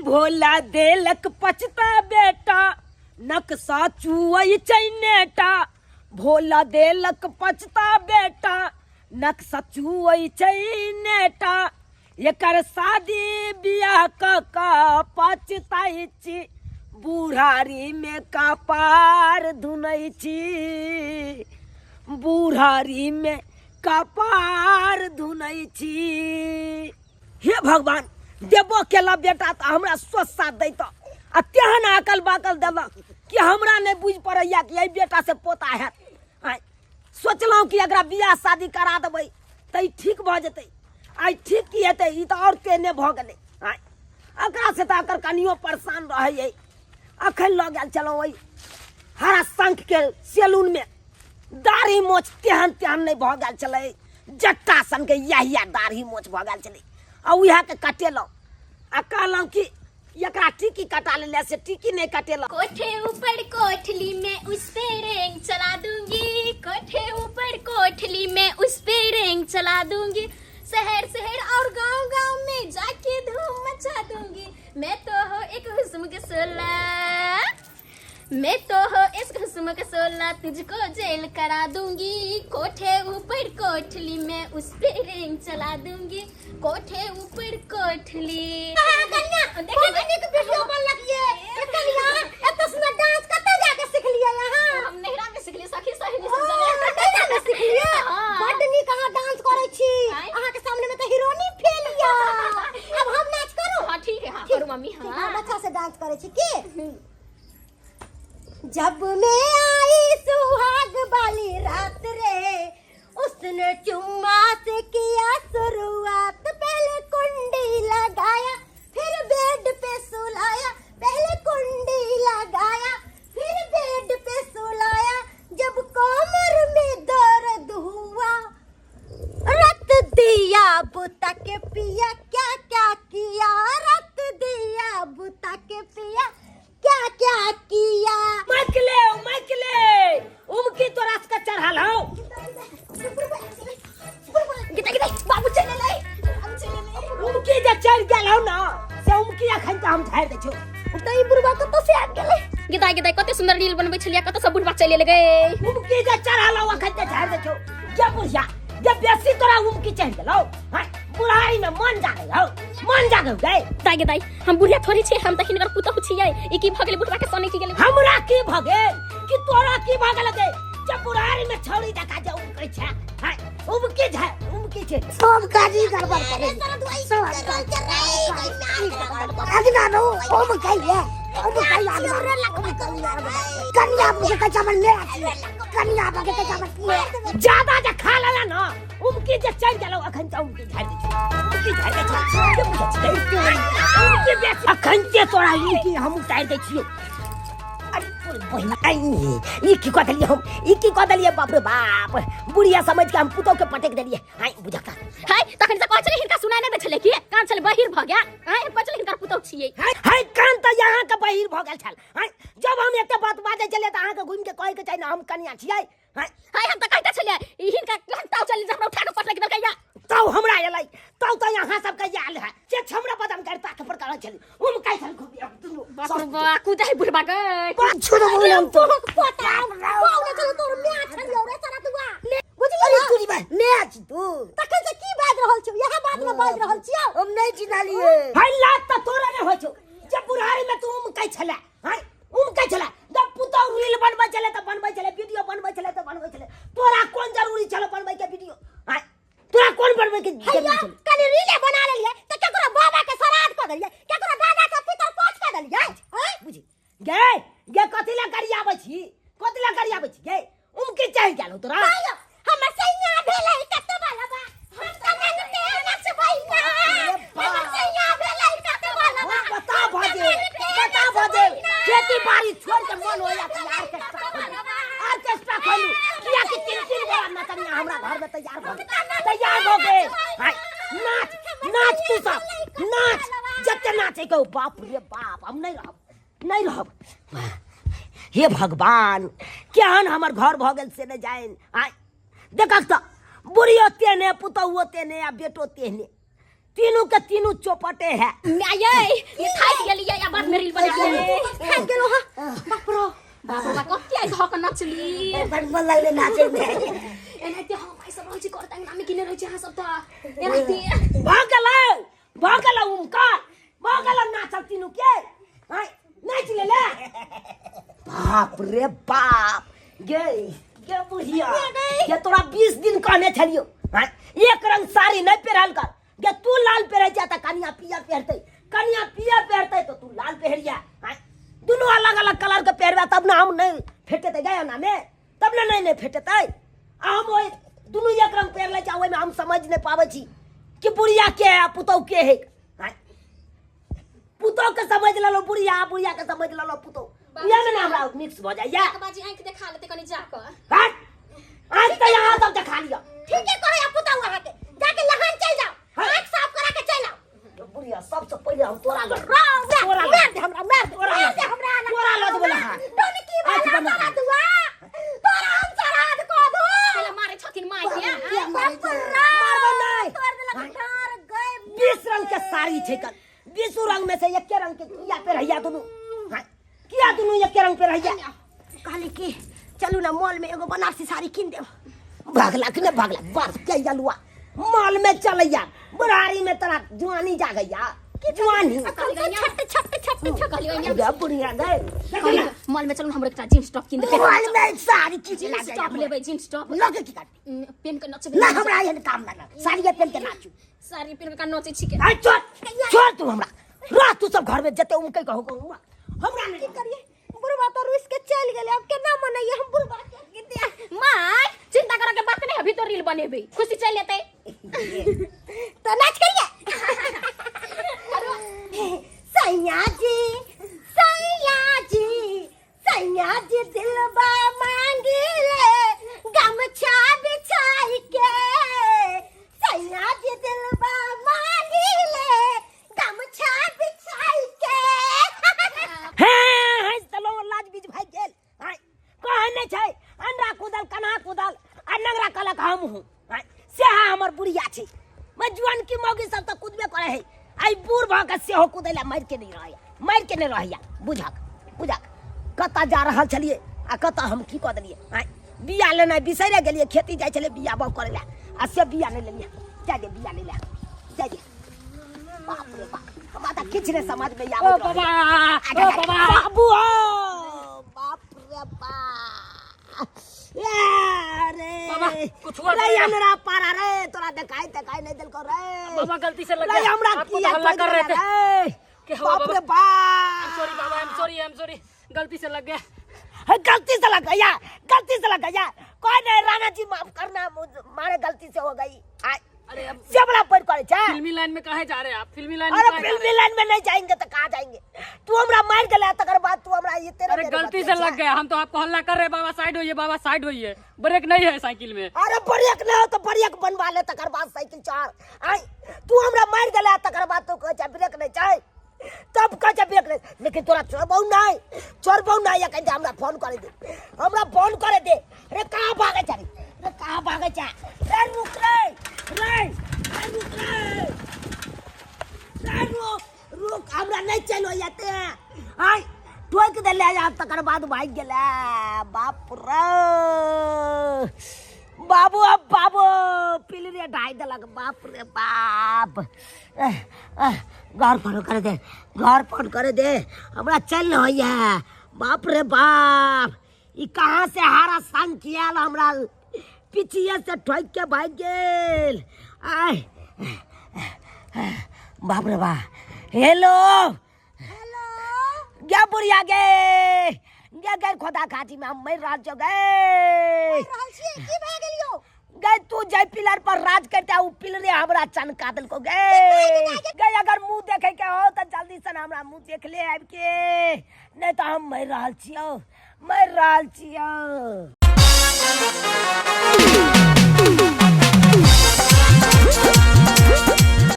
भोला देलक पछता बेटा नक्शा चुअइ छै नेटा भोला देलक पछता बेटा नक्शा चुअइ छै नेटा एकर शादी बियाह क क पछताइ छी बुढ़ारी में कपार धुनै छी बुढ़ारी में कपार धुनै छी। हे भगवान, देबो केला बेटा तऽ हमरा सोच साथ दैत आ तेहन अकल बाकल देलक कि हमरा नहि बुझि पड़ैया कि एहि बेटा से पोता हैत। आँय, सोचलहुँ कि एकरा बियाह शादी करा देबै तऽ ई ठीक भऽ जेतै। आइ ठीक की हेतै, ई तऽ आओर तेहने भऽ गेलै। आँय, एकरा से तऽ एकर कनियो परेशान रहै। अखन लऽ गेल छलहुँ ओहि हरा शंख के सैलून में, दाढ़ी मोछ तेहन तेहन नहि भऽ गेल छलै, जट्टा सनके इएह इएह दाढ़ी मोछ भऽ गेल छलै। आ उएहके कटेलहुँ आ कहलहुँ कि एकरा टिकी कटा लेले, से टिकी नहि कटेलहुँ। कोठे ऊपर कोठली में उस पे रेंग चला दूंगी, कोठे ऊपर कोठली में उस पे रेंग चला दूंगी, शहर शहर और गांव गांव में जाके धूम मचा दूंगी। मैं तो हो एक हुस्न के सोला, मैं तो हो इस हुस्न के सोला, तुझको जेल करा दूंगी। कोठे ऊपर कोठली में उस पे रेंग चला दूंगी, कोठे ऊपर कोठली। कन्या, देखिए, बड़ नीक वीडियो बनलक ये। ए कन्या, एते सुंदर डांस कतऽ जाके सिखलियै अहाँ? हम नैहरा में सिखलियै, सखी सहेली ओ, सब जगह। नैहरा में सिखलियै? हाँ। बड्ड नीक अहाँ डांस करै छी। आँय? अहाँके सामने में तऽ हीरोनी फेल या। अब हम नाच करू? हाँ, ठीक है, हाँ, ठीक, करू मम्मी, ठीक, हाँ। हम अच्छा से डांस करै छी की? जब मैं आई सुहाग वाली रात रे, उसने चुम्मा से किया शुरुआत, पहले कुंडी लगाया फिर बेड पे सुलाया, पहले कुंडी लगाया फिर बेड पे सुलाया, जब कमर में दर्द हुआ रत दिया बुता के पिया क्या क्या किया, रत दिया बुता के पिया क्या क्या किया। माइकले माइकले उमकी तोरा से चढ़ल हौ। गीता गीता बाबू चले ले, बाबू चले ले। उमकी जे चढ़ गेल हौ ना से उमकी अखन तऽ हम झाड़ि दै छौ। तऽ ई बुढ़वा कतऽ से आबि गेलै? गीता गीता कते सुंदर रील बनबै छलियै, कतऽ सब बुढ़वा चलि गेलै। उमकी जे चढ़ल हौ अखन तऽ झाड़ि दै छौ। जे बुढ़िया जे बेसी तोरा उमकी चढ़ि गेलौ, हँ बुढ़ारी में मन जागै हौ, मन जागै गै। दाइ गे दाइ, हम बुढ़िया थोड़ी छियै, हम तऽ हिनकर पुतहु छियै। ई की भऽ गेलै बुढ़वा के सने की गेलै? हमरा की भऽ गेल कि तोरा की भऽ गेल गे? जे बुढ़ारी में छौड़ी जकाँ जे उमकै छै, हँ उमकी छै, उमकी छै। सब काजी गड़बड़ करे, सब अगना नो ओम कहिए, ओम कहिए कन्या के कच्चा बन ले, कन्या के कच्चा बन ले। ज्यादा जे खा लेला ना उमकी जे चढ़ि गेलौ अखन तऽ उमकी झाड़ि दै छियौ, उमकी झाड़ि दै छियौ। के बुझै छियै? उमकी बेसी अखन के तोरा उमकी हम उतारि दै छियौ। अरे तोर बहिन, आई, ई की कऽ देलियै हम, ई की कऽ देलियै? बाप रे बाप, बुढ़िया समझ के हम पुतौह के पटकि देलियै। हाय बुझक तऽ। हाय, तखन से कहै छलै हिनका सुनाइ नहि दै छलै की कान छलै बहिर भऽ गेल। हाय, हम कहै छलै हिनकर पुतौह छियै। हाय, हाय, कान तऽ अहाँ के बहिर भऽ गेल छल। हाय, जब हम एते बात बाजै छलियै तऽ अहाँके घुमि के कहै के चाही ने हम कनिया छियै। हाय, हाय, हम तऽ कहिते छलियै ई हिनका ताव चलि जे हमरा उठा के पटकि देलकै या। ताव हमरा एलै, ताव तऽ अहाँ सबके आयल है। जे हमरा बदम कर ताक पर करै छली, हम कहै छली खूब एक दुनू। बाप रे बाप, कूदै है बुढ़बा गै। बाप रे बाप, हम तो पोता पाउने चलो तोर म्याच छलियौ रे सारा दुआ। बुझलियै अरे ना? तोरी बा म्याच तू। तखन से की बाजि रहल छियौ? इएह बात ने बाजि रहल छियौ। हम नहि चिन्हलियै। हाय लात तऽ तोरा नहि होइ छौ। जे बुढ़ारी में तू उमकै छले, हाय उमकै छले, जब पुतहु रील बनबै छले तऽ बनबै छले, वीडियो बनबै छले तऽ बनबै छले, तोरा कोन जरूरी छलो बनबै के वीडियो? हाय तोरा कोन बनबै के जरूरी हैया, छलो? कनि रीले बना लेलियै तऽ केकरो बाबा के श्राद्ध कऽ देलियै, केकरो दादा के पितर पोछ कऽ देलियै। आँय? बुझी गे, गे कथी लए गरियाबै छी, कथी लए गरियाबै छी गे? उमकी चढ़ि गेल तोरा। हैया, हमर सैया भेलै कतऽ वाला बा, हम तऽ नचते नचबै ना। हमर सैया भेलै कतऽ वाला बा। बता भजे, बता भजे, खेती बाड़ी छोड़ के मन होया कि आर्केस्ट्रा खोलू, आर्केस्ट्रा खोलू, किया कि तीन तीन गोरा नचनिया हमरा घर में तैयार भऽ गेल, तैयार भऽ गेल। हाय, नाच नाच तू सब नाच, जते नाचे के। बाप रे बाप, हम नहीं रहब, नहीं रहब। हे भगवान, केहन हमर घर भऽ गेल से नहि जानि। आय देखक तऽ बुढ़ियो तेहने, पुतहुओ तेहने आ बेटो तेहने, तीनू के तीनू चौपटे है। माय यै, थाकि गेलियै। नाचली। बड़ मन लगले नाचे में। एनाहिते हम भाई सब रहै छी, घर अंगना में किने रहै छी अहाँ सब तऽ एनाहिते। भऽ गेलै, भऽ गेलै, उमकर भऽ गेलै नाचल तीनू के। आँय, नाचि लेले। बाप रे बाप, गे गे बुढ़िया गे, तोरा 20 दिन कहने छलियौ, आँय, एक रंग साड़ी नहि पहिरल कर। गे तू लाल पहिरै छै तऽ कनिया पियर पहिरतै, कनिया पियर पहिरतै तऽ तू लाल पहिरिया। आँय, दुनू अलग अलग कलर के पहिरबै तब ने हम नहि फेटेतै गए ओना मे, तब ने नहि नहि फेटेतै। आ हम ओहि दुनू एक रंग पहिर लै छी, ओहिमे हम समझ नहि पाबै छी कि बुढ़िया के है आ पुतहु के है। आँय, पुतहु के समझ लेलहुँ बुढ़िया, बुढ़िया के समझ लेलहुँ पुतहु, इएह मे ने हमरा मिक्स भऽ जाइया। बाजी आँखि देखा लेतै कनि जाकऽ। हट, आँखि तऽ यहाँ सब देखा लिअ। ठीके कहै पुतहु अहाँके, जाके लहान चलि जाउ, आँखि साफ करा के चलि आउ। बुढ़िया सबसे पहिले हम तोरा लग, तोरा मार दे हमरा, मार दे, तोरा मार दे हमरा, तोरा लऽ जेबौ लहान। टोनकी आँखि वाला बना। सारा दुआ तोरा हम श्राद्ध कऽ दो। पहिले मारै छथिन माय के। बाप रे, मारबो नहि। तोड़ देलक ठार गए। 20 रंग के साड़ी छै कन, 20 रंग में से एके रंग के किया पेरहैया दुनू? हाँ, किया दुनू एके रंग पेरहैया? कहली कि चलू ना मॉल में एगो बनारसी साड़ी कीन देब। भागला कि नहीं भागला बस के जलुआ मॉल में चलैया, बुढ़ारी में तोरा जुआनी जागैया जुआनी। अखन से छट छट छट छट। कहलियै गे बुढ़िया गए, कहलियै मॉल में चलू, हमरो एकटा जींस टॉप कीन देबै। मॉल में साड़ी की जींस टॉप लेबै, जींस टॉप लगे की करबी? पेन के नचबै। ना, हमरा एहन काम ना, साड़िए पहन के नाचू। साड़ी पेन के नचै छी के? आइ छोड़, छोड़ तू हमरा, रह तू सब घर में जते उमकै कहू कहू हमरा नहीं की करिए, बुढ़वा तो रुस के चल गेले, अब केना मनैये हम बुढ़वा के? माय चिंता करे के बात नहीं, अभी तो रील बनेबै, खुशी चल जेतै। तो नाच करिए। सैया जी, सैया जी, सैया जी दिलबा मांगी ले गमछा बिछाई के, सैया जी दिलबा मांगी ले गमछा बिछाई के। हे हंस देलहुँ, लाज बीज भागि गेल। आँय, कहै नहि छै अंडा कुदल कन्हा कुदल आ नंगरा कहलक हम हूँ। आँय, सएह हमर बुढ़िया छै। मैं जुआन की मौगी सब तऽ कुदबे करै है, आइ बूढ़ भऽ के सेहो कुदै लए मारि के नहि रहैया, मारि के नहि रहैया। बुझक बुझक कतऽ जा रहल छलियै आ कतऽ हम की कऽ देलियै। आँय, बिया लेनाइ बिसरि गेलियै, खेती जाइ छलियै बिया बाउग करै लए आ से बिया नहि लेलियै। जाय दे, बिया नहि लए जाय दे। बाप रे बाप, हमरा तऽ किछु नहि समझ में ओ आबैत बाबा, रहैया। ओ बाबा, बाबू हो, बाप रे बाप, अरे बाबा, कुछ हुआ रे? तो नहीं? हमरा पारा रे, तोरा देखाई देखाई नहीं देलको रे। बाबा गलती से लग रे गया। हमरा आपको तो किया हल्ला कर रहे थे। रे? क्या हुआ बाप बाबा? रे बाप, सॉरी बाबा, I am sorry, I am sorry, गलती से लग गया। हे, गलती से लग गया, गलती से लग गया। कोई नहीं राणा जी, माफ करना, मारे गलती से हो गई। आय, अरे अब जबड़ा पर करे छे। फिल्मी लाइन में काहे जा रहे हैं आप? फिल्मी लाइन में अरे काहे जा रहे फिल्मी लाइन में नहीं जाएंगे तो कहाँ जाएंगे? तू हमरा मार गेला तकर बाद तू हमरा ये तेरे हैं? अरे मेरे गलती बतिया से लग छे। गया, हम तो आपको हल्ला कर रहे हैं, बाबा साइड होइए, बाबा साइड होइए, ब्रेक नहीं है साइकिल में। अरे ब्रेक नहीं हो तो ब्रेक बनवा ले तकर बाद साइकिल चढ़। आय, तू हमरा मार गेला तकर बाद तू कहै छे ब्रेक नहीं छै, तब कहै छे ब्रेक नहीं, लेकिन तोरा छोड़बौ नहीं, छोड़बौ नहीं। अखन जे हमरा फोन करे दे, हमरा फोन करे दे। रे कहाँ भागै छे रे? रे कहाँ भागै छे रे? रुक रे, रे रे रुक रे, रे रुक रुक, हमरा नहीं चलो जाते। आय ठोक देले आब तकर बाद भागि गेलै। बाप रे बाबू, अब बाबू पिलरे ढाइ देलक। बाप रे बाप, एह, एह, घर फोन करे दे, घर फोन करे दे, हमरा चल न होइया। बाप रे बाप, ई कहाँ से हारा संग कियाल, हमरा पिछिए से ठोक के भागि गेल। आय बाप रे बाप, हेलो हेलो, गे बुढ़िया गे, गे गे खोदा खाची में हम मरि रहल छौ गे। रहल छियै, की भए गेल यौ? गे तू जाय पिलर पर राज करते उ पिलरे हमरा चनका देलको गे। गे अगर मुंह देखे के हो तऽ जल्दी से हमरा मुंह देख ले आबि के, नहीं तऽ हम मरि रहल छियौ, मरि रहल छियौ।